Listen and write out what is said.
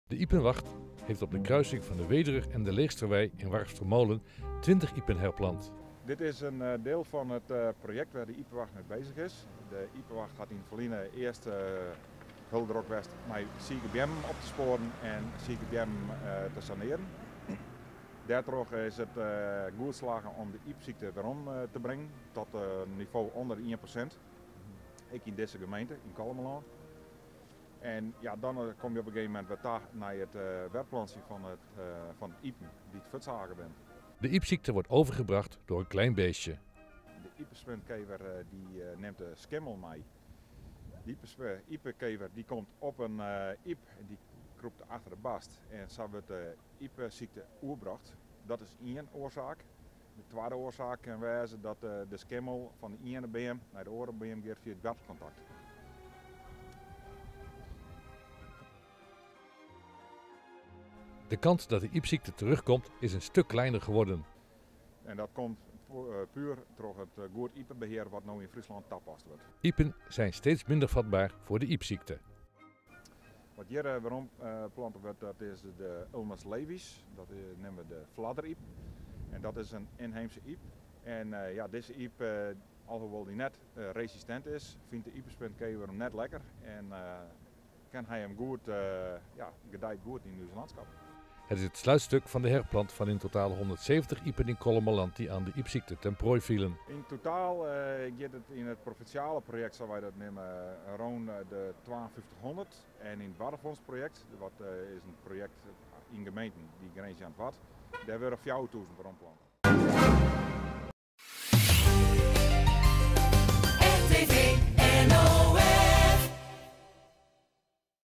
De Iepenwacht heeft op de kruising van de Wederer en de Leegsterwei in Warfstermolen 20 iepen herplant. Dit is in deel fan it projekt wêr de Iepenwacht mei bezich is. De Iepenwacht hat yn it ferline earst hiel drok west mei sike beammen op te spoaren en sike beammen te sanearen. Dêrtroch is it goed slagge om de ypsykte werom te bringen tot in nivo ûnder 1%, ek yn dizze gemeente, yn Kollumerlân. En ja, dan kom je op in gegeven momint wer ta nei it werplantsjen fan it fan de ipen dy't fuortsage binne. De iepziekte wordt overgebracht door een klein beestje. De iepenspuntkever die nimt de skimmel mei. De iepenkever die komt op in iep en die krûpt achter de bast en sa wurdt de iepesykte oerbrocht. Dat is ien oarsaak. De twadde oarsaak kin wêze dat de skimmel fan de iene beam nei de oare beam giet fia it woartelkontakt. De kans dat de iepziekte terugkomt is een stuk kleiner geworden. En dat komt puer troch it goed ipenbehear wat no yn Fryslân tapast wurdt. Iepen zijn steeds minder vatbaar voor de iepziekte. Wat hjir werom plante wurdt, dat is de Ulmus laevis. Dat neame we de fladderiep. En dat is in ynheemse iep. En ja, dizze iep, alhoewol dy net resistint is, fynt de iepenspuntkever him net lekker en kin hy him goed, ja, gedijt goed yn ús landskap. Het is het sluitstuk van de herplant van in totaal 170 iepen in Kollumerland die aan de iepziekte ten prooi vielen. Yn totaal giet it yn it provinsjale projekt, sa't wy dat neame, rûn de 5200. En yn it Waddenfondsprojekt, wat is in projekt yn gemeenten dy't grinzje oan it Wad, dêr wurde 4000 weromplante. RTV NOS.